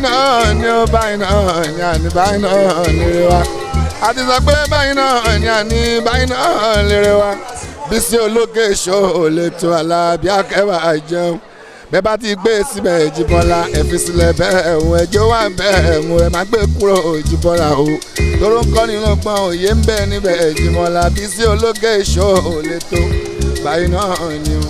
náà ni ó báyìí náà ni àní báyìí náà lérè wa. A ti sọ pé báyìí náà ni àní báyìí náà lérè wa. Bísí Ológe Show lè tó Àlàbí akẹ́wà jẹun. Bẹ́ẹ̀ bá ti gbé síbẹ̀ Jíbọ́lá ẹ fi sílẹ̀ bẹ́ẹ̀ ẹ̀hún ẹjọ́ wà bẹ́ẹ̀ ẹ̀hún ẹ má gbé kúrò Jíbọ́lá o. Tóró ń kọ́ni lọ́gbọ́n òye ń bẹ níbẹ̀ Jíbọ́lá. Bísí Ológe Show lè tó báyìí náà ni o.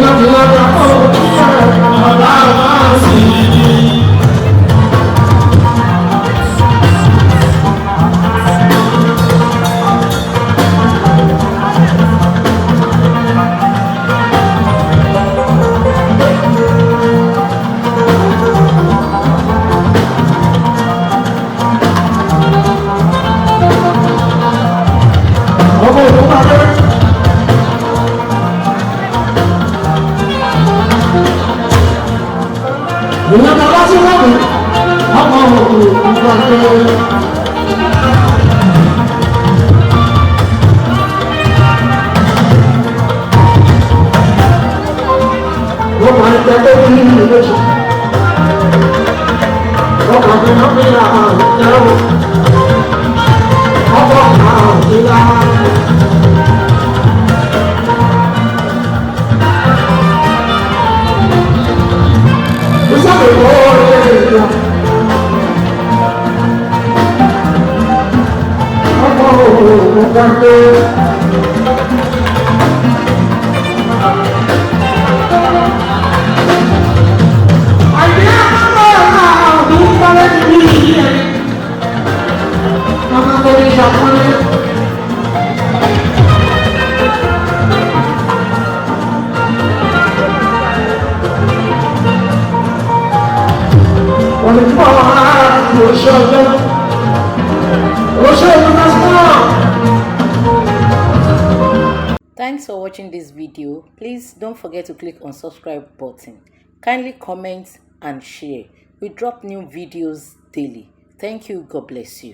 Love, love, love, oh. Òògùn pàdé. Àìní àkọ́kọ́ ọ̀gá ọ̀dún sáré ní ìlú ẹni. Ọmọ tó ní ìṣàkọlé. Wọ́n lè fún àwọn aráàlú oṣù ọjọ́. Oṣù ọjọ́ náà sọ́ọ̀. Thanks for watching this video. Please don't forget to click on subscribe button. Kindly comment and share. We drop new videos daily. Thank you. God bless you.